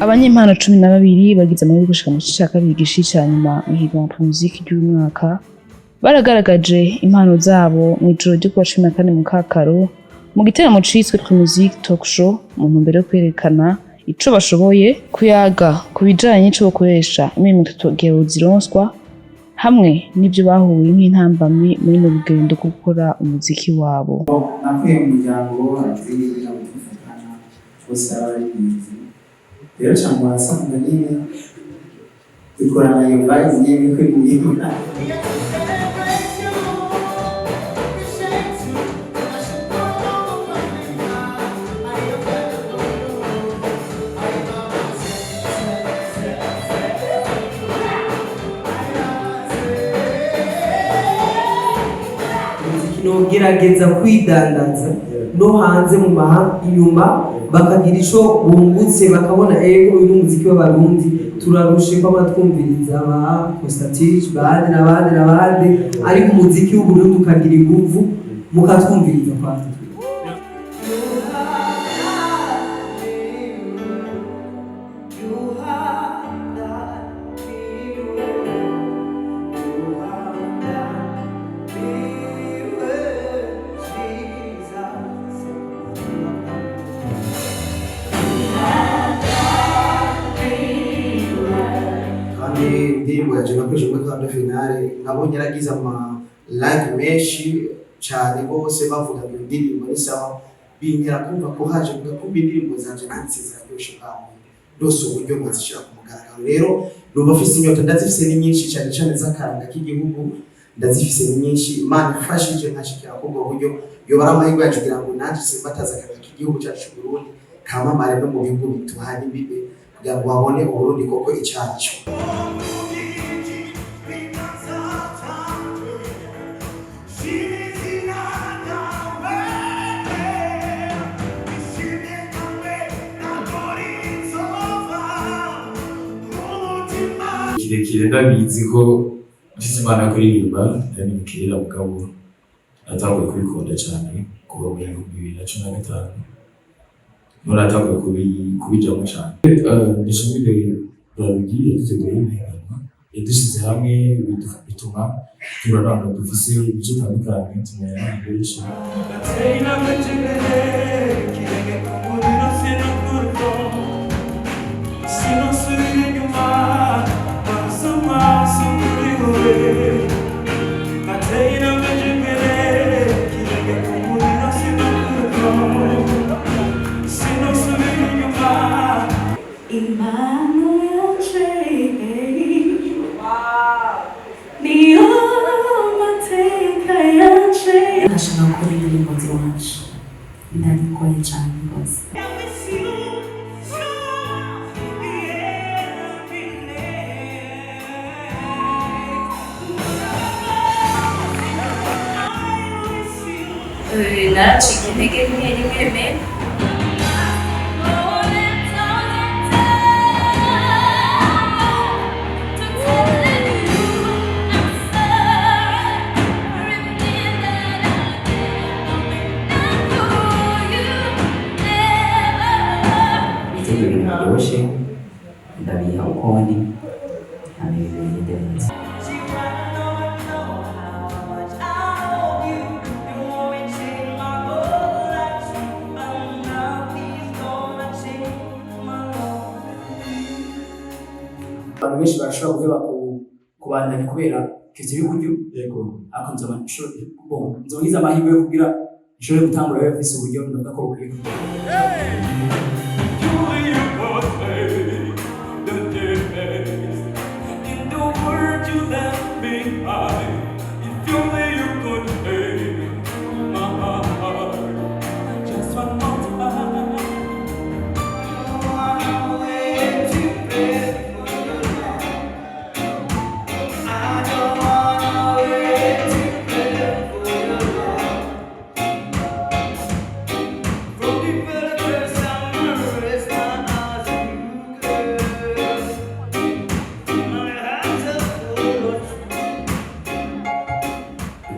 Abanyempano 12 bagize amahirwe gushika mu gice ca kabiri gishira ica nyuma mw'ihiganwa Primusic ry'uyu mwaka baragaragaje impano zabo mw'ijoro ryo kuwa 14 Mukakaro mu giteramo ciswe Primusic Talk Show, mu ntumbero yo kwerekana ico bashoboye, kuyaga ku bijanye n'ico bakoresha imirimo 30 zironswa hamwe n'ivyo bahuye nk'intambamyi muri mu rugendo rwo gukora umuziki wabo. Nakuye mu muryango abavyeyi nabo tuvukana bose ari abaririmbyi. Rero cyangwa wasanga nyine dukorana iyo vibe nyine kuririmba. Nogerageza kwidandaza no hanze mu mahanga inyuma, bakagira ico bungutse, bakabona ego, uyu ni umuziki w'Abarundi. Turarushe ko abatwumviriza ba Constantine, bandi n'abandi n'abandi, ariko umuziki w'Uburundi ukagira inguvu, mukatwumviriza kwanza. Kandi indirimbo yaje nakoresheje muri quart de finale, nabonye yaragize ama like menshi cyane rwose, bavuga ngo iyo ndirimbo ni sawa. Bintera kumva ko haje kumva indirimbo zanje nanditse ziraryoshe, bwa ndose uburyo nkazishyira ku mugaragaro. Rero numva mfise inyota, ndazifise ni nyinshi cyane cyane z'akaranga k'igihugu, ndazifise ni nyinshi. Imana ifashije nkashikira kubwo buryo, yoba ari amahirwe yacu kugira ngo nanjye simbataze akaranga k'igihugu cyacu cy'u Burundi, kamamare no mu bihugu bituhanye imbibe, kugira ngo babone Uburundi koko icarico. Kirekire ndabizi ko mfise impano yo kuririmba, ndamenye kera, mugabo natanguye kubikunda cyane kuva mu 2015, niho natanguye kubijamwo cane. Ndashimire Brarudi yaduteguye ihiganwa, yadushyize hamwe, bituma duhura n'abantu dufise ibice bitandukanye, tumenya n'abantu benshi. Impano yanje niyo mateka yanje. Ndashaka gukora indirimbo ziwanje, ndabikora cyane rwose. Naracika intege rimwe rimwe me Ibitego ibintu biryoshye, ndabiha uko ndi, hama ibintu bigende neza. Abantu benshi barashobora guheba kubandanya kubera question y'uburyo. Ariko nzoba bon, nzoba ngize amahirwe yo kugira nshobore gutangura rero mfise uburyo ndavuga ko bukwiye.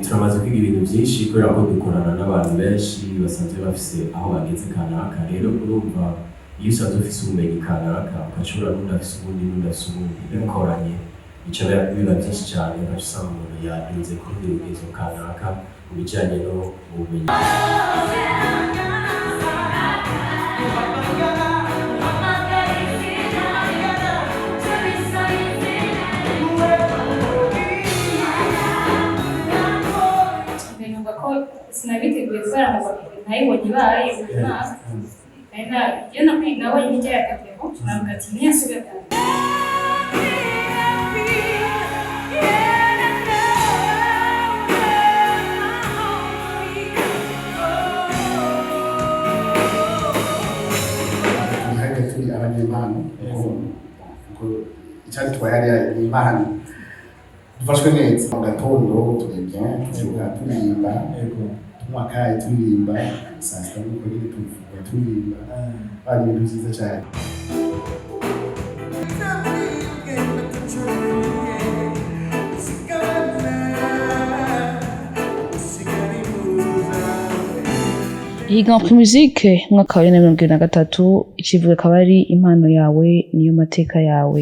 Turamaze kwiga ibintu byinshi kubera ko dukorana n'abantu benshi basanzwe bafise aho bageze kanaka. Rero urumva Iyo usanzwe ufise ubumenyi kanaka, ugacura n'undi afise ubundi, n'undi afise ubundi, bimukoranye bica biba byinshi cyane, ugaca usanga umuntu yaduze ku rundi rugezo kanaka mu bijanye no mu bumenyi. Numva ko sinabiteguye kubera ngo ntayibonye ibaye uyu mwaka. Nari iyo nabonye hirya ya Petero, navuga ati ntiyasubira cyane. Turi hariya turi abanyempano, kuko icyadutwaye hariya ni impano. Dufashwe neza mu gatondo, turi bien, tuvyuka turirimba, tunywa akayi turirimba, saa sita nuko nyine tufungura turirimba. Bari ibintu vyiza cyane. Ihiganwa Primusic umwaka wa 2023, icivugo akaba ari "Impano yawe niyo mateka yawe".